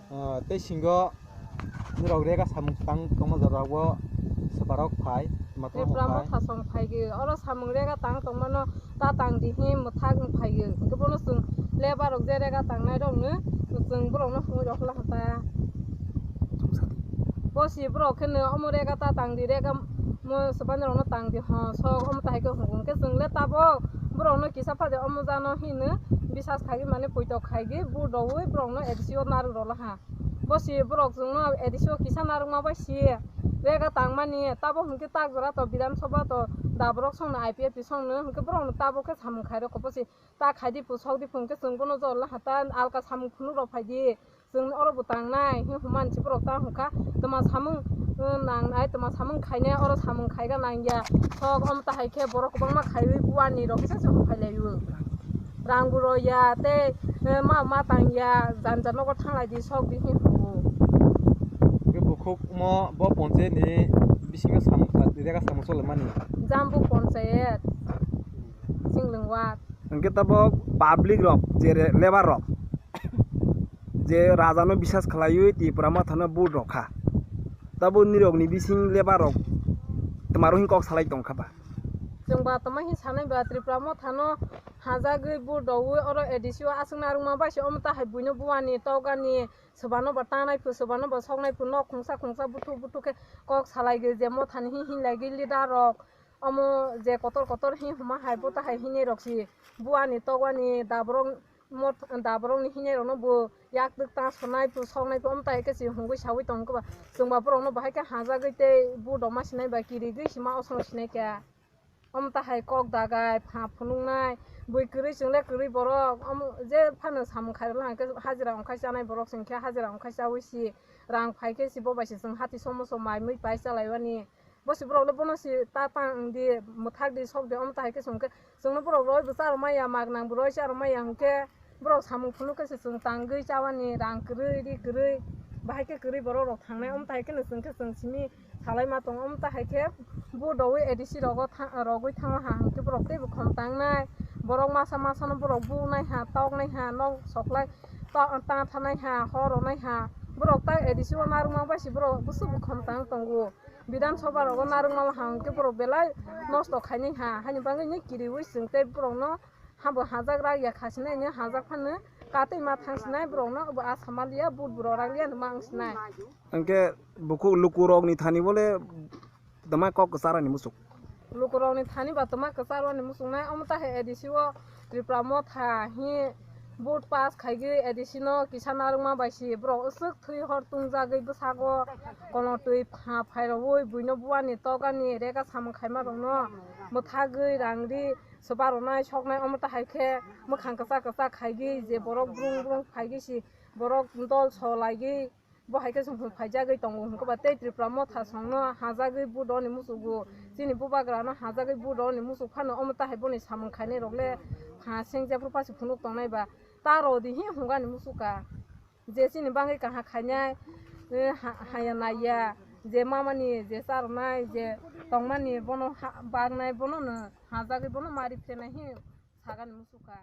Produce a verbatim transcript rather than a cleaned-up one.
Ah, tei singo norok rega samung tang tongma jora o swbarok phai, tma tongma Tripura phai. Motha song phai ge, oro samung rega tang tongmano ta tang di hi mwthak wng phai ge. Hwnkhe bono chwng lebar rok je rega tangnai rok no chwng borok no hwnwi rok la ta. Bo si borok khe no omo rega ta tang di, rega mo swbani rok no tang di ho sok omo ta hai khe hwngo. Hwnkhe chwng le tabok borok no kisa pha de omo jano hino bisas khai ge mane poito khai ge bu dowi borok no A D C o narwk rok la ha. Bo si borok chwngno A D C o kisa narwkma bai si rega tangmani, tabo hwnkhe tak jora to Bidhan Sabha to da borok songno I P F T songno hwnkhe borokno tabo khe samung khairokho bo si ta khaidi pu sokdi pu hwnkhe chwng bono jor la hata alka samung phunuk rok phaidi chwng oro bo tangnai hi hwnmani si borok ta hwnkha tma samung, eh, nangnai tma samung khainai oro samung khaiga nangya sok omo ta hai khe borok kwbangma khaiwi buani rok kisa se hwnphai laio. Rang bo roya tei, eh, ma, ma tang ya, janja nogo thanglai di, sok di hi hwngo. Hwnkhe bukhuk mo bo ponchayat ni bisingo samung kha, rega samung choli mani. Jambu ponchayat, Singlwng ward. Hwnkhe tabok public rok, je re-, lebar rok, je raja no bisas khlaiwi Tipra Motha no vote rok kha. Tabok nirok ni bising lebar rok twmaro hin kok salai tong kha ba? Chwng ba tama hin sanai ba Tripura Motha no hajagwi bu dowi oro A D C o aswk narwkma bai se omo ta hai buino buani togani swbano ba tanai phu swbano ba soknai phu nok khungsa khungsa buthu buthu khe kok salai gwi je Motha ni hin hin lai gwi leader rok omo je kotor kotor hin huma hai bo ta hai hinwi rok si buani togani da borok Mot-, da borok ni hinwi rok no bo yak twk ta sonai phu soknai phu omo ta hai khe si hungwi sawi tong khe ba chwng ba borok no bahai khe hajagwi tei bu doma sinai ba kirigwi sima osong sinai khe. Omo ta hai kok dagai, pha phunuknai, bui kwrwi chwng le kwrwi borok, omo je phano samung khairokla hwnkhe hajira wngkhai chanai borok se wngkhe hajira wngkhai chaui si rang phai khe si bo bai se chwng hati somo som mai mui pai chalaiwani. Bo si borok le bono si ta tang di, mwthak di, sok di, omo ta hai khe se wngkhe chwngno borok roi bo charwmaya, mak nang bo roi charwmaya hwnkhe borok samung phunuk khe se chwng tangwi chawani, rang kwrwi, ri kwrwi, bahai khe kwrwi borok rok thangnai, omo ta hai kheno chwng khe chwng simi salai ma tongo. Omo ta hai khe bu dowi A D C rogo tha-, rogwi thango ha hwnkhe borok teibo khom tangnai. Borok masa masa no borok bu nai ha, tok nai ha, nok soklai ta, ta thanai ha, hor ronai ha. Borok ta A D C o narwkma bai se borok bwswk bo khom tang tongo. Bidhan Sabha rogo narwkma ha hwnkhe borok belai nosto khainai ha. Haini bagwi ni kiriwi chwng tei borok no habo hajak rak ya kha sinai ni hajak phano katwi ma thang sinai borok no bo asa ma liya but borok rak liya ma wng sinai. Hwnkhe bukhuk lukurokni thani bole tama kok kwcharani muchuk. Lukurokni thani ba tama kwcharwani muchungnai omo ta hai A D C o Tripura Motha hi vote pass khaigwi A D C no kisa narwkma bai si borok aswk thwi hor tungjagwi bwsago kolotwi pha phairogwi buino buani togani rega samung khaima rokno mwthagwi rang ri swba rwnai soknai omo ta hai khe mwkhang kwchak kwchak khaigwi je borok brung brung phaigwi si borok dol so laigwi. Bo hai khe chwng phung phaijagwi tongo hwnkhe ba tei Tripura Motha songno hajagwi vote rwni muchungo. Chini bubagrano hajagwi vote rwni muchung phano omo ta hai boni samung khainai rok le pha seng jephru pasi phunuk tongnai ba ta rw di hi hwnkani muchung kha. Je chini bagwi kaham khainai, eh, ha-, haya naiya, je mamani je charwnai je tongmani bono ha-, baknai bono no hajagwi bono mari phenai hi sagani muchung kha.